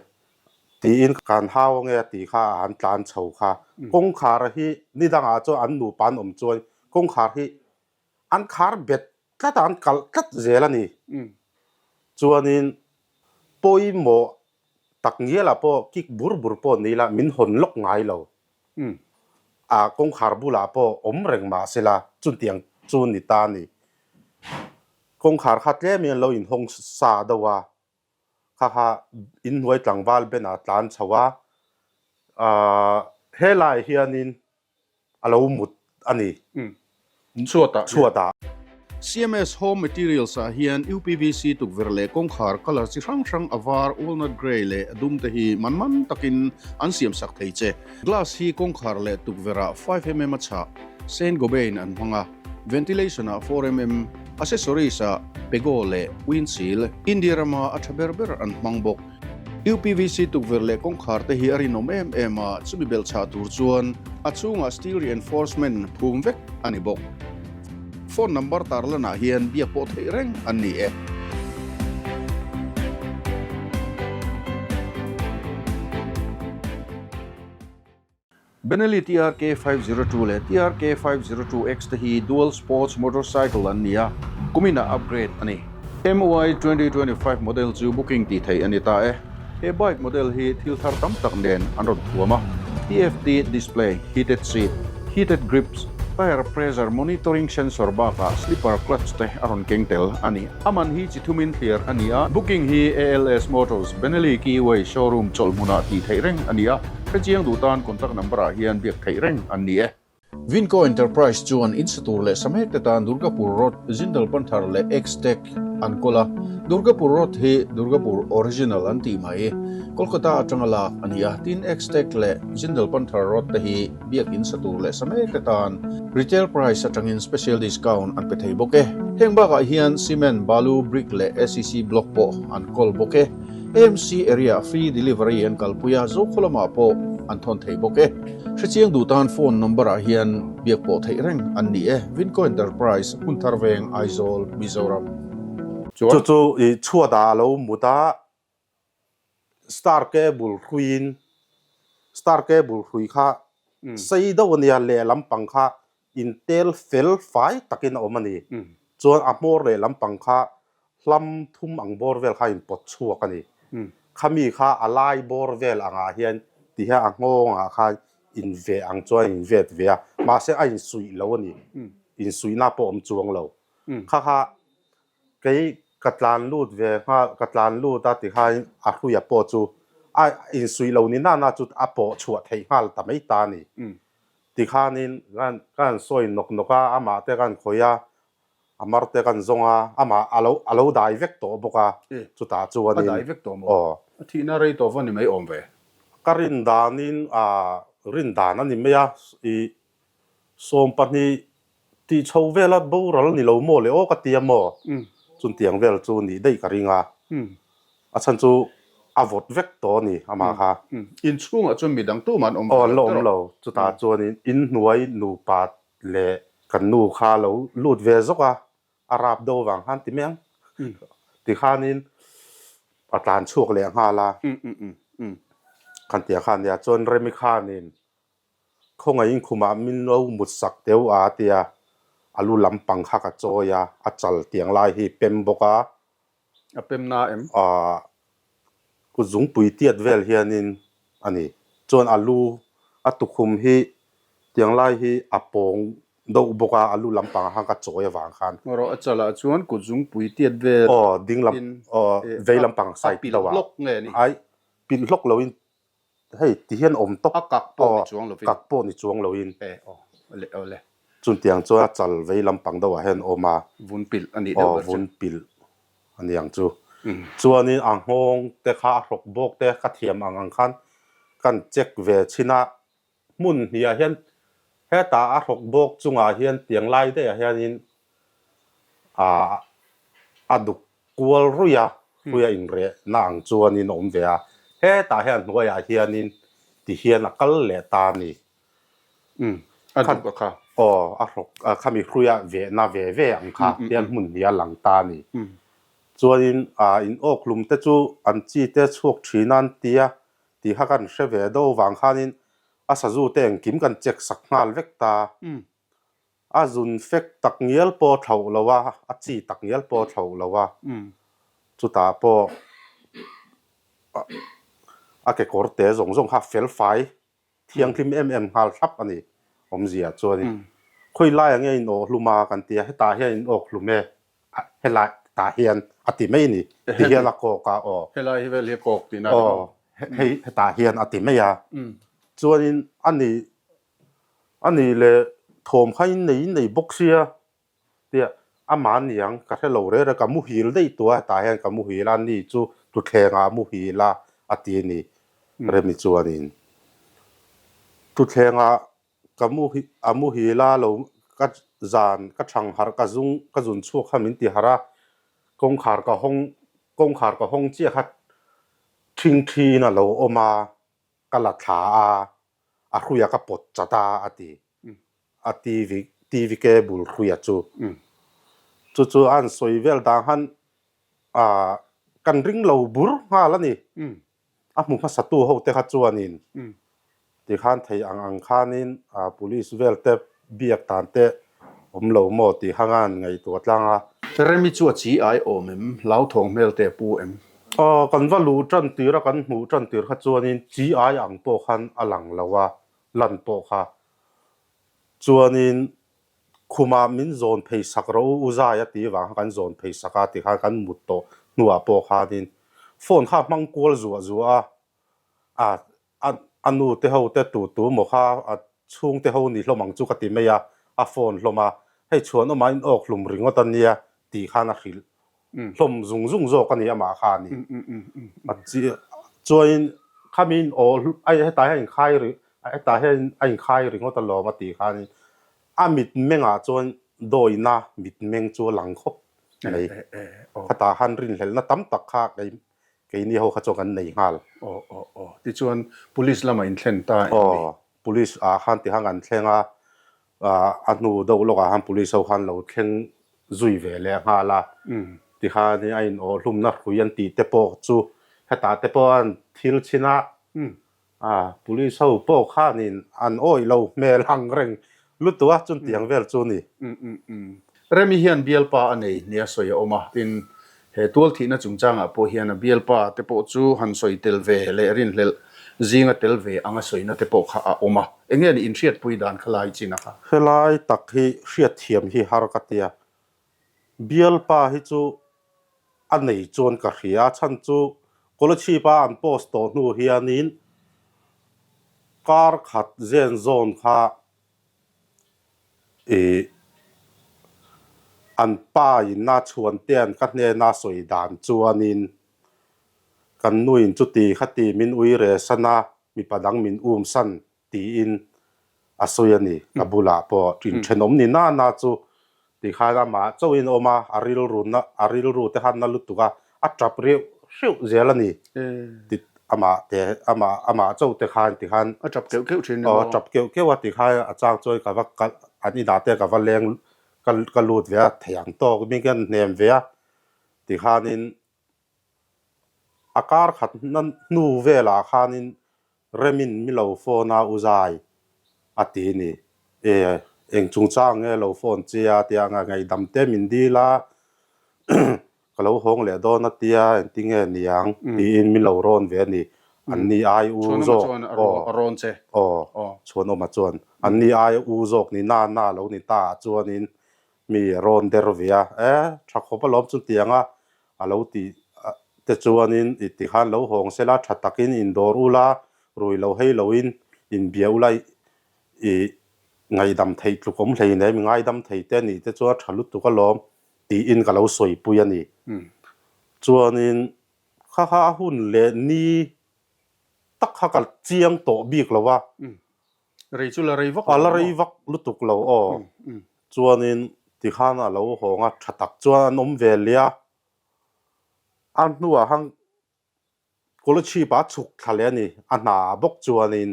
tiin kan hau ange a tih kha an tlan chho kha. Kawngkhar hi nidangah chuan an nupa an awm chuan kawngkhar hi an khar bet tlat a, an kalh tlat zel a ni. Chuanin pawimawh tak ngialah pawh kik bur bur pawh ni ila min hawn lawk ngai lo. A kawngkhar bulah pawh awm reng mah sela chutiang chu ni ta a ni. Kawngkhar kha tlemin an lo inhawng sa deuh a, kha kha inhnuai tlangval benah tlan chho a, helaiah hianin a lo mut a ni. Chhuatah. Chhuatah. CMS Home Materials ah hian UPVC tukverh leh kawngkhar colour chi hrang hrang a var, walnut grey leh a dum te hi man man takin an siam sak thei che. Glass hi kawngkhar leh tukverh ah 5mm a chhah, Saint Gobain an hmang a, ventilation ah 4mm, accessories ah Pego leh windshield, India rama a tha ber ber an hmang bawk. UPVC tukverh leh kawngkhar te hi a rinawm em em a, chumi belh chhah tur chuan a chhungah steel reinforcement phum vek a ni bawk. Phone number tarlanah hian biak pawh theih reng an ni e. Benelli TRK 502 leh TRK 502X te hi dual sports motorcycle an ni a, kuminah upgrade a ni. MY 2025 model chu booking tih theih a ni ta e. He bike model hi thil thar tam tak nen an rawn thuam a, TFT display, heated seat, heated grips, tyre pressure monitoring sensor bakah slipper clutch te a rawn keng tel a ni. A man hi chi thumin thliar a ni a, booking hi ALS Motors, Benelli Keyway showroom chawlhmunah tih theih reng a ni a. Hrechiang duh tan contact number ah hian biak theih reng an ni e. Vinco Enterprise chuan in sa tur leh sa mek te tan Durgapur Road, Jindal Panthar leh X-Tech an kawl a. Durgapur Road hi Durgapur Original an tih mai. Kolkata atanga lak a ni a, tin X-Tech leh Jindal Panthar Road te hi biak in sa tur leh sa mek te tan retail price atangin special discount an pe thei bawk e. Heng bakah hian cement, balu, brick leh ACC block pawh an kawl bawk e. AMC area free delivery an kalpui a, Zokhaw lamah pawh an thawn thei bawk e. Hrechiang duh tan phone number ah hian biak pawh theih reng an ni e. Vinco Enterprise, Hmunthar Veng, Aizawl, Mizoram. Chu chu i chhuat ah a lo mut a, star cable hruiin, star cable hrui kha sei deuh a nia, lehlam pang kha intel fel fai takin a awm a ni. Chuan a hmawr leh lampang kha hlam thum ang bawr vel kha a inpawt chhuak a ni. Khami kha a lai bawr vel angah hian ti hian a nghawngah khan inveh ang chuan a invet ve a, mahse a insuih lo a ni. Insuihna pawh a awm chuang lo. Kha kha kei ka tlan lut ve nghal, ka tlan lut a ti khan a hruia pawh chu a insuih lo ni nana chu a pawh chhuah theih nghal ta mai ta a ni. Tikhanin ka han sawi nawk nawk a, amah te ka han khawih a, a mar te ka han zawng a, amah a lo a lo dai vek tawh bawk a, chutah chuanin A dai vek tawh maw? Aw. A thihna rei tawh va ni mai awm ve. Ka rin danin ah rin dan a ni mai a, ih 20 tih chho vela boral ni lo maw le aw ka ti a maw? Chuntiang vel chu nih daih ka ring a. A chhan chu a vawt vek tawh a ni amah kha. Inchhungah chuan midang tumah an awm ve lo. Aw an la tawh. awm lo. Chutah chuanin inhnuai nupa leh kan nu kha lo lut ve zawk a, a rap deuh avang khan ti mai ang. Tikhanin a tlan chhuak leh nghal a. Khan tia khan nia chuan Remi khanin Khawngaihin khumah min lo mut sak teuh a tia. A lu lampang kha ka chawi a, a chal tiang lai hi pem bawk a. A pem na em? Aaa kut zungpui tiat vel hianin a ni. Chuan a lu a tukhum hi tiang lai hi a pawng deuh bawk a, a lu lampang ah khan ka chawi avang khan. Rawh a chalah chuan kut zungpui tiat vel Aw ding lam aw vei lampang side deuh ah. A pilh hlawk nge ni? Ai pilh hlawk loin Hei ti hian awm tawk. A kak pawh ni chuang lovin. Kak pawh ni chuang loin. E aw le aw le. Chuntiang chuan a chal vei lampang deuhah hian awm a. Vun pilh a nih deuh ber chu. Aw vun pilh a ni ang chu. Chuanin a nghawng te kha a hrawk bawk te ka thiam ang ang khan kan check ve chhin a. Hmun hniah hian hetah a hrawk bawk chungah hian tiang lai daihah hianin a duk kual ruih a, hruia inrehna ang chuanin a awm ve a, hetah hian hnuaiah hianin ti hian a kal leh ta a ni. Umm, a duk a kha. Aw, a hrawk, khami hruia vehna ve ve ang kha hian hmun hnih a lang ta a ni. Chuanin in awkhlum te chu an chi te chhuak thin a an ti a, tih kha kan hre ve do vang khanin a sazu te engkim kan check sak nghal vek ta. A zun fek tak ngial pawh thlauh lo a, a chi tak ngial pawh thlauh lo a, chutah pawh a kekawr te zawng zawng kha fel fai thianghlim em em nghal thlap a ni awmzia chuan khawi laiah nge in awh hlum a kan ti a, hetah hian in awk hlum e, helai tah hian a ti mai a ni, ti hian a kawk a aw. Helai hi vel hi a kawk tihna a ni maw? Aw, hei hetah hian a ti mai a, chuanin a ni A nih leh thawm kha in nei in nei bawk sia tia amah aniang ka hre lo rêr a, ka muhil daih tawh a, hetah hian ka muhil a, ani chu tutthlengah a muhil a a ti a ni Remi chuanin tutthlengah ka muhi a muhil a lo ka zan ka thang harh ka zung ka zun chhuak kha min ti harh a, kawngkhar ka hawng kawngkhar ka hawng chiah kha thingthiin a lo awm a. Ka la thla a, a hruia ka pawt chat a, a ti. A TV, TV cable hruia chu. Chu chu a han sawi vel dan khan ah kan ring lo bur nghal a ni. A hmu hmasatu ho te kha chuanin tikhan thei ang ang khanin police vel te biak dan te awm lo maw tih kha ngan ngaihtuah tlang a. Remi chu a chi ai awm em? Hlauthawng hmel te a pu em? Aw, kan va luh tan tir a, kan hmuh tan tir kha chuanin chi ai ang pawh khan a lang lo a, lan pawh kha. Chuanin khumah min zawn phei sak rawh u, u zai a tih vang kha kan zawn phei sak a tikhan kan mut tawh hnuah pawh khanin phone kha a hmang kual zuah zuah a, a A a nu te ho te tu tu maw kha a chhung te ho ni hlawm ang chu ka ti mai a, a phone hlawm a, hei chhuan awmah in awk hlum ringawt a nia tih khan a hrilh hlawm zung zung zawk a ni amah kha a ni. A chi chuanin khami in aw ai hetah hian inkhai ri hetah hian a inkhai ringawt alawm a tih khanin a mitmengah chuan dawina mitmeng chu a lang khawp mai. Khatah khan rinhlelhna tam tak kha kei Keini ho kha chuan kan nei nghal. Aw aw aw. Tichuan police lamah in thlen ta em ni? Aw, police ah khan ti khan kan thleng a, a hnu deuh lawkah khan police ho khan lo thleng zui ve leh nghal a. Tikhan a in awh hlumna hrui an tih te pawh chu hetah te pawh an thil chhin a, A, police ho pawh khanin an awih lo hmel ang reng lutuk a, chuntiang vel chu ni. Um um um. Remi hian bialpa a nei nia sawi a awm a, tin, he tual thihna chungchangah pawh hian a bialpa te pawh chu han sawi tel ve leh rinhlelh zinga tel ve anga sawina te pawh kha a awm a. Eng nge ni inhriatpui dan kha lai chin a kha? Helai tak hi hriatthiam hi har ka ti a, Bialpa hi chu a nei chuan ka hria a chhan chu Kolasib-a an post tawh hnu hianin kar khat zen zawn kha ih an pa in a chhuan te an ka hnena sawi dan chuanin kan nuin chuti khati min ui re san a mipa dang min um san tiin a sawi a ni. Ka bulah pawh inthenawm ni na na chu tikhan amah chauhin a awm a, a rilru na a rilru te khan na lutuk a, a tap reuh hreuh zel a ni. Ti amah te amah amah chauh te khan tikhan A tap keuh keuh thin ni maw? Aw a tap keuh keuh a tikhan a chang chuan ka va kal an inah te ka va leng ka ka lut ve a thei ang tawk min hian hnem ve a tikhanin A kar khat hnu velah khanin Remin mi lo phone a u zai a ti ni. E, Eng chungchang nge lo phone che a tia nga ngaihdam te min dil a, ka lo hawng leh dawn a tia engtinge niang tiin min lo rawn ve a ni. An ni ai u zawk aw aw Chhuanawma chuan an ni ai u zawk ni na na lo ni ta ah chuanin mi a rawn der ve a, e tha khawp alawm chutiang a a lo ti te chuanin i ti khan lo hawng sela tha takin indawr ula rui lo hei loin inbia ula i ngaihdam theih tluk awm hlei nei, mi ngaidam thei te nih te chuan tha lutuk alawm tiin ka lo sawipui a ni. Chuanin kha kha a hun leh ni tak kha ka chiang tawh bik lo a. Rei chu la rei vak lo. A la rei vak lutuk lo aw. Chuanin tikhan a lo hawng a, tha tak chuan an awm ve leh a. A hnuah khan Kolasib a chhuk thla leh a ni, a hna ah bawk chuanin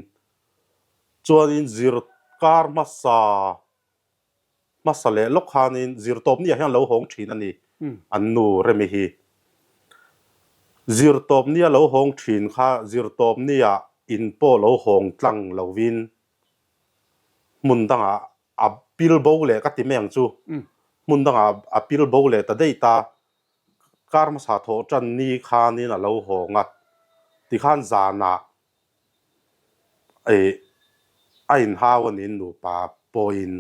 chuanin zir kar hmasa hmasa leh lawk khanin zir tawp ni ah hian lo hawng thin a ni an nu Remi hi. Zir tawp ni a lo hawng thin kha zir tawp ni ah in pawh lo hawng tlang lovin hmun dangah a pil bo leh ka ti mai ang chu, hmun dangah a pil bo leh ta daih ta. Kar hmasa thawh tan ni khanin a lo hawng a, tikhan zanah ih a inhau a niin nupa pawhin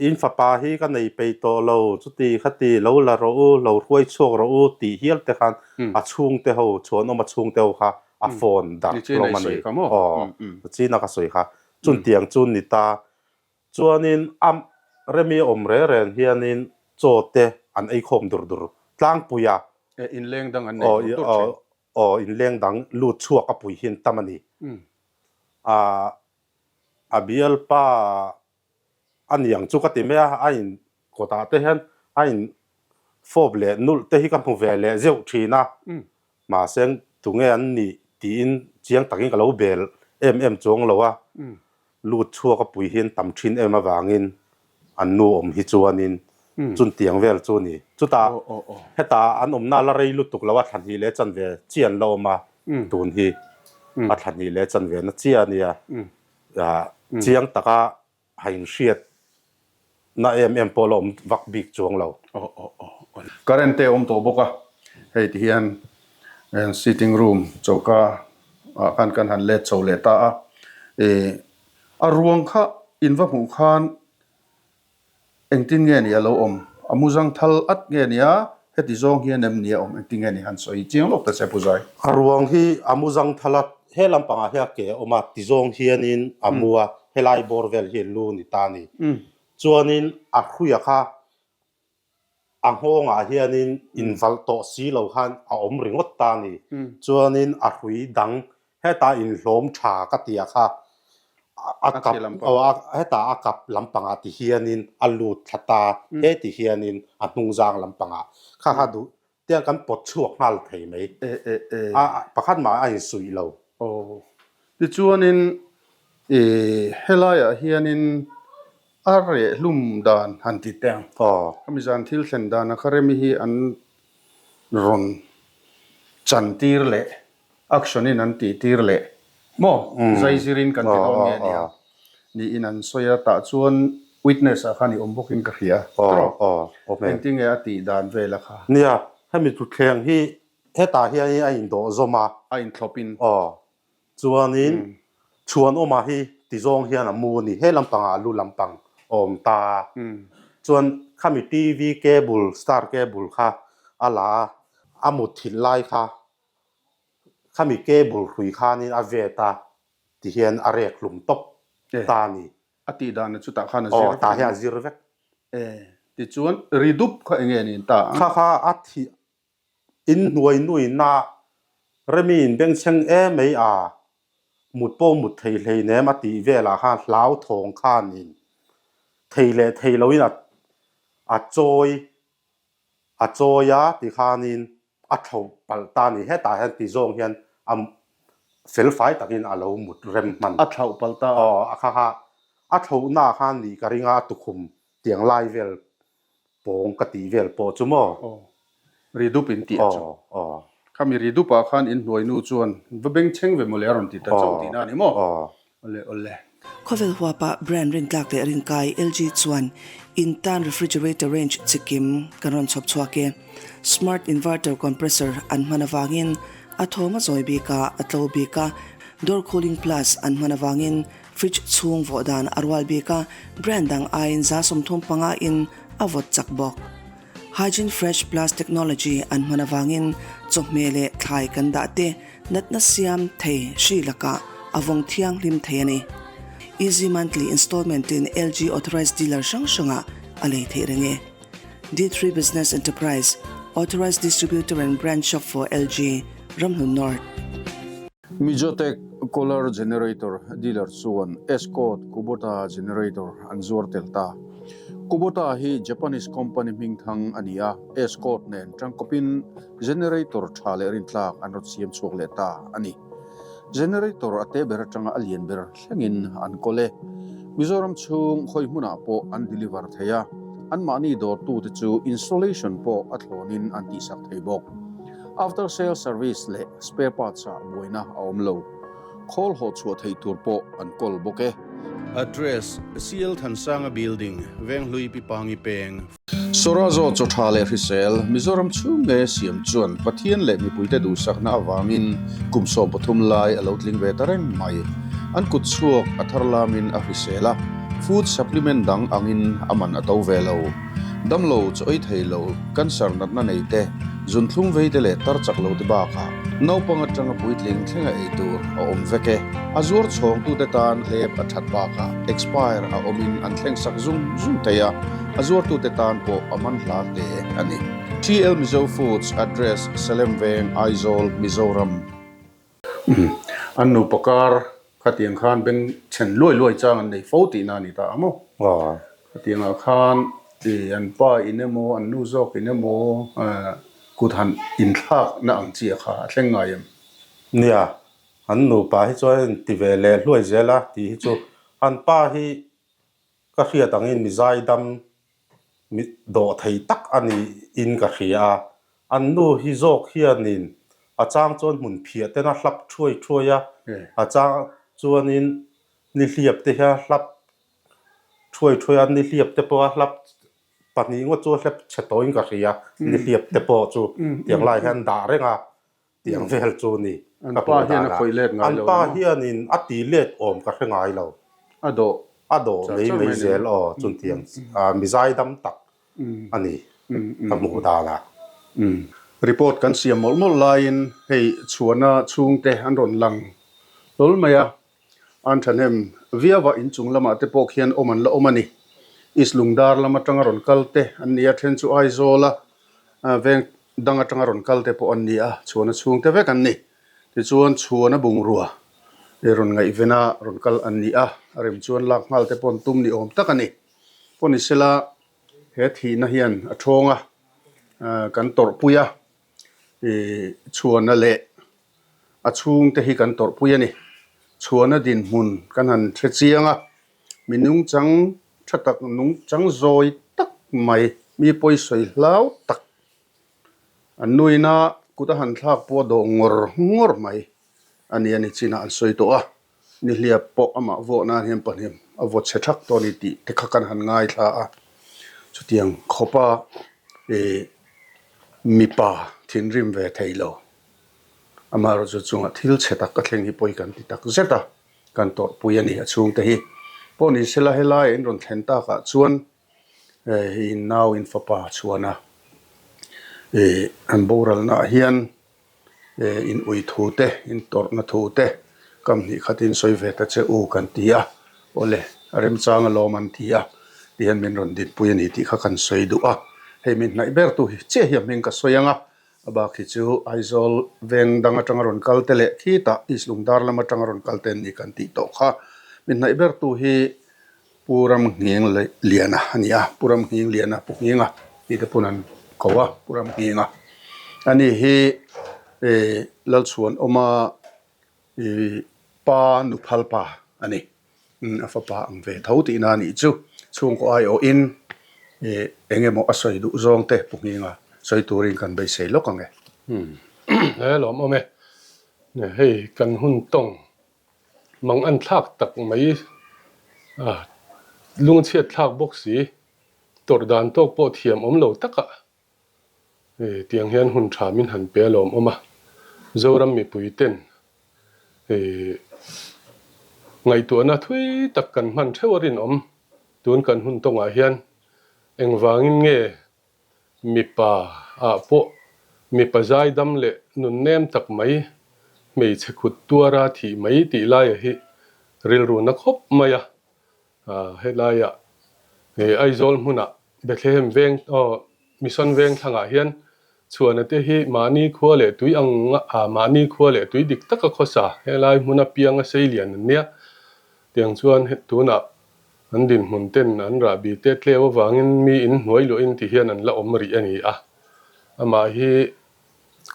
in fapa hi ka nei peih tawh lo, chuti khati lo la rawh u, lo hruai chhuak rawh u tih hial te khan a chhungte ho, chhuanawma chhungte ho kha a phone darh hlawm a ni. Aw, china ka sawi kha. Chuntiang chu ni ta. Chuanin a Remi awm reng reng hianin chaw te an ei khawm dur dur tlangpui a. E, inleng dang an nei dur dur thin. Aw, inleng dang lut chhuak a pui hian tam a ni. A, a bialpa a niang chu ka ti mai a, a in kawtah te hian a in fawp leh nulh te hi ka hmu ve leh zeuh thin a. Mahse tunge an nih tiin chiang takin ka lo bel em em chuang lo a, lut chhuak a pui hian tam thin em avangin an nu awm hi chuanin chuntiang vel chu a ni. Chutah heta an awmna la rei lutuk lo a thla hnih leh chanve chi an la awm a, tun hi a thla hnih leh chanve na chiah a nia, chiang taka A inhriat na em em pawh la awm vak bik chuang lo. Aw aw aw aw. Current te a awm tawh bawk a, hei ti hian sitting room choka ah khan kan han let chho leh ta a, ih a ruang kha in va hmuh khan engtin nge ni a lo awm? A mu zang thal at nge nia? Heti zawng hian em ni a awm? Engtin nge ni han sawi chiang lawk ta che Pu Zai? A ruang hi a mu zang thal a, he lampangah hian ke a awm a, ti zawng hianin a mu a, helai bawr vel hi lu ni ta a ni. Chuanin a hruia kha a nghawngah hianin invalh tawh si lo khan a awm ringawt ta a ni. Chuanin a hrui dang Heta inhlawm tha ka tia kha a kap heta a kap lampangah ti hianin a lut thla ta he ti hianin a hnungzang lampangah kha kha duh tiang kan pawt chhuak nghal thei mai a pakhat mah a insuih lo. Aw tichuanin i helaiah hianin a reh hlum dan han ti teh ang. Khami zan thil thlen dana kha Remi hi an rawn chantir leh Action in an tih tir leh maw? Zai zir in kan ti dawn nge nia? Niin an sawi a, tah chuan witness ah khan i awm bawk in ka hria. Tawh? Engtin nge a tih dan vel a kha? Nia, hemi thutthleng hi hetah hian a indawh zawm a. A inthlawp in. Aw. Chuanin Chhuanawma hi ti zawng hian a mu a ni. He lampangah a lu lampang a awm ta a. Chuan khami TV cable, star cable kha a la a, a mutthilh lai kha Khami cable hrui khanin a vet a ti hian a rek hlum tawp ta a ni. A tih dan chutah khan a zir vek. Aw, tah hian a zir vek. E, tichuan ri dup kha enge niin ta ang? Kha kha a thih in hnuai nuina Remi in bengchheng em mai a, mut pawh mut thei hleinem a tih velah khan hlauthawng khanin thei leh thei loin a chawi A chawi a ti khanin a thlo palh ta a ni. Hetah hian ti zawng hian a felfai takin a lo mut rem hman. A thloh palh ta a. Aw, a kha kha a thlohna khan nih ka ring a, a tukhum tiang lai vel pawng ka tih vel pawh chu maw? Aw, ri dup in tih a chu. Aw, aw. Khami ri dupah khan inhnuai nu chuan va bengchheng ve mawle a rawn ti ta chauh tihna a ni maw? Aw. Awle, awle. Khawvel huapa brand rintlak leh rinkai LG chuan in tan refrigerator range chikim kan rawn chhawp chhuak e. Smart inverter compressor an hman avangin a thawm a zawi bik a, a tlo bik a, door cooling plus an hman avangin fridge chhung vawh dan a rual bik a, brand dang aiin 35% in a vawt chak bawk. Hygiene Fresh Plus technology an hman avangin chawhmeh leh thlai kan dah te natna siam thei hri lakah a vawng thianghlim thei a ni. Easy monthly installment in LG authorized dealer hrang hrangah a lei theih reng e. D3 Business Enterprise, Authorized Distributor and Branch Shop for LG, Ramhlun North. Mizotech Color Generator dealer chuan Escort Kubota Generator an zuar tel ta. Kubota hi Japanese company hmingthang a ni a, Escort nen tangkawpin generator tha leh rintlak an rawn siam chhuak leh ta a ni. Generator a te ber atanga a lian ber thlengin an kawl e. Mizoram chhung khawi hmunah pawh an deliver thei a, anmahni dawrtute chu installation pawh a thlawnin an tihsak thei bawk. After sale service leh spare parts ah buaina a awm lo. Khawl haw chhuah theih tur pawh an kawl bawk e. Address, CL Thansanga Building, Venghlui Pipangi Peng. Sorazo chaw tha leh hrisel, Mizoram chhung nge siam chuan Pathian leh mipuite duhsakna avangin kum 13 lai a lo tling ve ta reng mai. An kut chhuak a thar lamin a hrisel a, food supplement dang angin a man a to ve lo. Damlo chaw ei thei lo, cancer natna nei te, zunthlum vei te leh tar chak lo te bakah naupang atanga puitling thlenga ei tur a awm vek e. A zuar chhawngtute tan hlep a that bakah expire a awmin an thleng sak zung zung thei a, a zuartute tan pawh a man hla hle a ni. TL Mizo Foods Address, Salem Veng, Aizawl, Mizoram. An nupa kar khatiang khan beng chhen luai luai chang an nei fo tihna a ni ta ang maw? Khatiangah khan an pa in emaw an nu zawk in emaw kut han inthlakna ang chiah kha a thleng ngai em? Nia, an nupa hi chuan a inti ve leh hluai zel a tih hi chu an pa hi Ka hriat angin mi zaidam mi dawh thei tak a niin ka hria a, an nu hi zawk hianin a chang chuan hmun phiah ten a hlap thuai thuai a, a chang chuanin nihliap te hian a hlap thuai thuai a, nihliap te pawh a hlap pahnih ngawt chu a hlep chhe tawhin ka hria, nihliap te pawh chu tiang lai hian dah reng a. Tiang vel chu ni. An pa hian a khawih let ngai lo. An pa hianin a ti let awm ka hre ngai lo. A dawh. A dawh mai mai zel aw chun tiang mi zaidam tak a ni ka hmuh danah. Report kan siam mawlh mawlh laiin hei chhuahna chhungte an rawn lang hlawl mai a. An thahnem viau a, inchung lamah te pawh khian awm an la awm a ni. East Lungdar lam atanga rawn kal te an ni a, then chu Aizawl a veng dang atanga rawn kal te pawh an ni a, chhuahna chhungte vek an ni. Tichuan chhuahna bungrua leh rawn ngaihvena rawn kal an ni a, a rem chuan lak nghal te pawh an tum ni awm tak a ni. Pawh ni sela he thihna hian a thawng a, kan tawrhpui a, chhuahna leh A chhungte hi kan tawrhpui a ni. Chhuahna dinhmun kan han hre chiang a, mi nungchang tha tak, nungchang zawi tak mai, mi pawisawi hlau tak, an nuina kut a han thlak pawh a dawh ngawr ngawr mai a ni a ni chinah an sawi tawh a. Nihliap pawh amah vawh nan hian pahnih a vaw chhe thak tawh a ni tih te kha kan han ngaithla a. Chutiang khawpa mipa thinrim ve thei lo. Amaherawhchu chungah thil chhe tak a thleng hi pawi kan ti tak zet a, kan tawrhpui a ni a chhungte hi. Pawh ni sela helai in rawn thlen takah chuan in nau in fapa chhuan a, ih an boralna ah hian in ui thu te, in tawrhna thu te kam hnih khatin sawi ve ta che u kan ti a, awle a remchang alawm an ti a, tihian min rawn dinpui a ni tih kha kan sawi duh a, hei min hnaih ber tu hi chiah hi a hming ka sawi ang a, A bak hi chu Aizawl veng dang atanga rawn kal te leh khitah East Lungdar lam atanga rawn kal te an ni kan tih tawh kha. Mi hnaih bertu hi Pu Ramnghing Liana a ni a, Pu Ramnghing Liana, Pu Nghinga tih te pawn an ko a, Pu Ramnghinga. Ani hi Lalchhuanawma pa nuphal pa a ni. A fapa ang ve tho tihna a nih chu. Chhungkaw aiawhin eng emaw a sawi duh zawng te Pu Nghinga sawi turin kan beisei lawk ang e. He lawm awm e. Hei kan hun tawng mang an thlak tak mai. A lungchhiat thlak bawk si, tawrh dan tawk pawh thiam awm lo takah tiang hian hun tha min han pe alawm awm a. Zoram mipui ten ngaihtuahna thui tak kan hman theuh a rinawm tun kan hun tawngah hian engvangin nge Mipa ah pawh mipa zaidam leh nunnem tak mai, hmeichhe khut tuara thih mai tih laia hi rilru na khawp mai a. Helaiah Aizawl hmunah Bethlehem veng aw Mission veng thlangah hian chhuana te hi mahni khua leh tui ang mahni khua leh tui dik taka khawsa helai hmuna pianga sei lian an nia. Tiang chuan tunah An dinhmun ten an rahbi te tleu avangin mi in hnuai luahin ti hian an la awm rih a ni a. Amah hi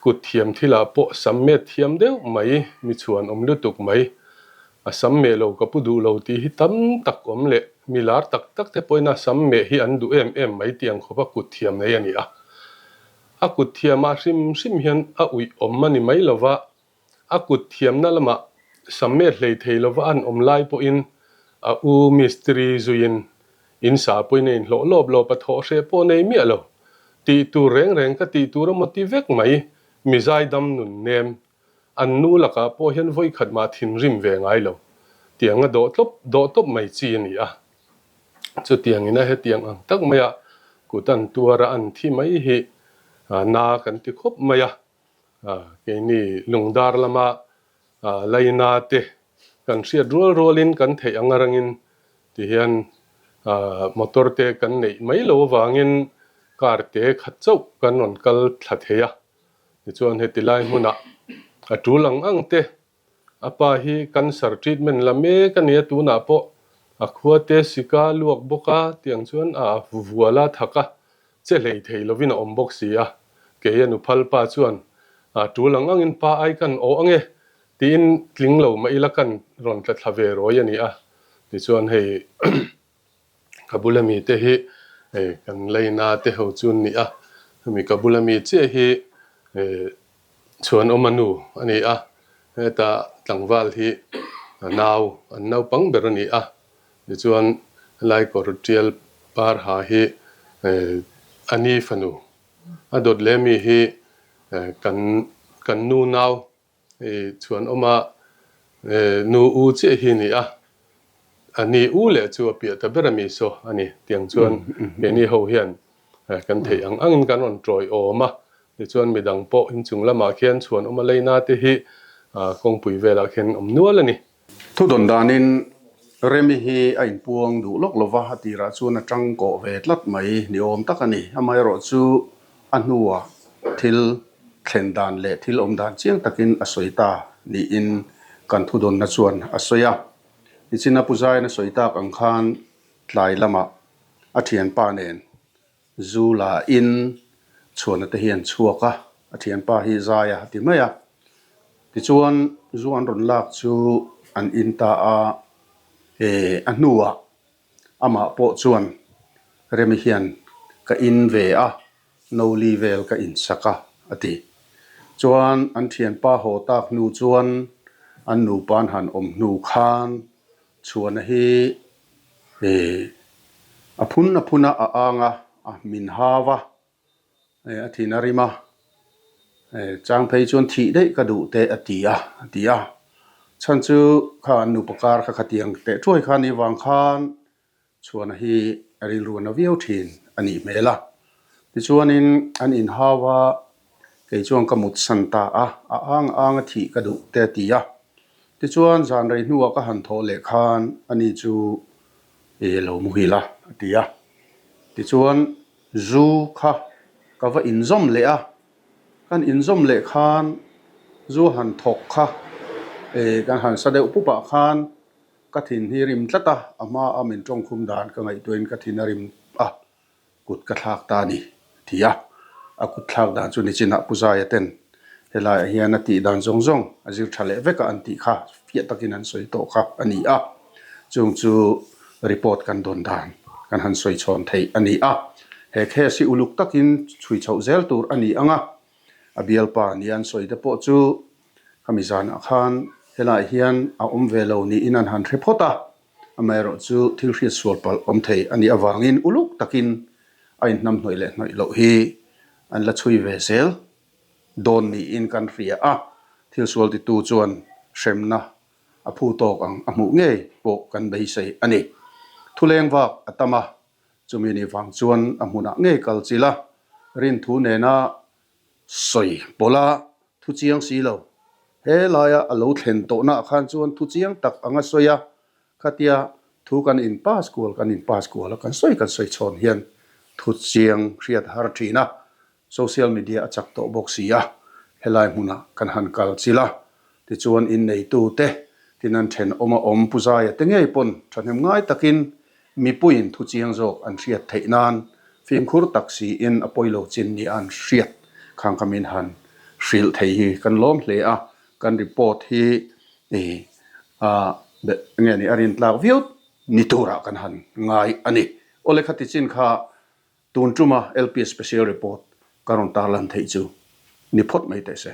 kut thiam thilah pawh sam met thiam deuh mai, mi chhuan awm lutuk mai. A sam meh lo ka pu duh lo tih hi tam tak awm leh mi lar tak tak te pawhin a sam meh hi an duh em em mai tih ang khawpa kut thiam nei a ni a. A kut thiamah hrim hrim hian a uih awm a ni mai lova, A kut thiamna lamah Sammeh hlei thei lova an awm lai pawhin a u mistiri zuiin in sa pawhin a inhlawh lawp lawp a, thawh hreh pawh nei miah lo. Tih tur reng reng ka tih tur a maw ti vek mai, mi zaidam nun nem. An nu lakah pawh hian vawikhat mah thinrim ve ngai lo. Tiang a dawh tlawp dawh tawp mai chi a ni a. Chutiangin a hetiang ang tak maia kut an tuar a an thi mai hi na kan ti khawp mai a. Keini lungdar lama laina te kan hriat rual rualin kan theih ang arangin tihian motor te kan neih mai lo avangin car te khat chauh kan rawn kal thla thei a. Tichuan heti lai hmunah a tul ang ang te A pa hi cancer treatment la mek a nia tunah pawh a khua te sika luak bawk a tiang chuan a vual a thak a che hlei thei lovin a awm bawk si a kei a nuphal pa chuan a tul ang angin pa ai kan awh ange tiin tling lo mah ila kan rawn tla thla ve rawi a ni a tichuan hei Ka bula mi te hi kan leina te ho chu an ni a, hemi ka bula mi chiah hi Chhuanawma nu a ni a, heta tlangval hi a nau, an naupang ber a ni a, tichuan helai kawr tial par ha hi a ni fanu, a dawt leh mi hi kan kan nu nau I chhuanawma nu u chiah hi ni a, a ni u leh chu a piah ta ber a mi saw a ni. Tiang chuan keini ho hian kan theih ang angin kan rawn tawi awm a, tichuan midang pawh inchung lamah khian chhuanawma leina te hi kawngpui velah khian awm nual a ni. Thudawn danin Remi hi a inpuang duh lawk lova, a tirah chuan a tangkawh ve tlat mai ni awm tak a ni. Amaherawhchu a hnuah thil thlen dan leh thil awm dan chiang takin a sawi ta niin kan thudawnna chuan a sawi a. Nichina Pu Zaiin a sawi tak ang khan tlai lamah a thianpa nen zu la in chhuahna te hi an chhuak a, a thianpa hi zai a ti mai a. Tichuan zu an rawn lak chu an in ta a, eh a hnuah Amah pawh chuan Remi hian ka in ve a, Noli vel ka insak a, a ti. Chuan an thianpa haw tak hnu chuan an nupa an han awm hnu khan Chhuana hi a phun a phun a, a ang a, a min hau a. A thin a rim a, chang phei chuan thih daih ka duh teh a ti a, a ti a. Chhan chu kha an nupa kar kha khatiang teh thuai kha ni vang khan chhuana hi a rilru a na viau thin a nih hmel a. Tichuanin an inhau a, kei chuan ka mutsan ta a, a ang ang a thih ka duh te a ti a. Tichuan zan rei hnuah ka han thawh leh khan ani chu i lo muhil a, a ti a. Tichuan Zu kha ka va inzawm leh a, kan inzawm leh khan zu han thawk kha eh kan han sa deuh pup ah khan ka thin hi rim tlat a, a hma a min tawngkhum dan ka ngaihtuahin ka thin a rim a, kut ka thlak ta a ni ti a, a kut thlak dan chu nichinah Pu Zaia ten helaiah hian a tih dan zawng zawng a zir tha leh vek a an tih kha fiah takin an sawi tawh kha a ni a. Chung chu report kan dawn dan kan han sawi chhawn theih a ni a. He case hi uluk takin chhui chhoh zel tur a ni ang a. A bialpa nia an sawi te pawh chu khami zanah khan helaiah hian a awm ve lo niin an han hre phawt a. Amaherawhchu thil hriat sual palh awm thei a nih avangin uluk takin a inhnamhnawih leh hnawih loh hi an la chhui ve zel dawn niin kan hria a, thil sual titu chuan hremna a phu tawk ang a hmuh ngei pawh kan beisei a ni. Thuleng vak a tam a, chumi ni vang chuan a hmunah ngei kal chilh a, rinthu nena sawi pawlh a thu chiang si lo. He laia a lo thlen tawhnaah khan chuan thu chiang tak anga sawi a, khatia thu kan in pass kual kan in pass kual a, kan sawi kan sawi chhawn hian thu chiang hriat a har thin a, social media a chak tawh bawk si a, helai hmunah kan han kal chilh a, tichuan inneitute tin an thenawm a awm Pu Zaia te ngei pawn thahnem ngai takin Mipuiin thu chiang zawk an hriat theih nan fimkhur tak siin a pawilo chin nia an hriat khang kha min han hrilh thei hi kan lawm hle a, kan report hi a nge ni a rintlak viau ni turah kan han ngai a ni. Awle khati chin kha tun tuma LPS Special Report ka rawn tarlan theih chu ni phawt mai teh se.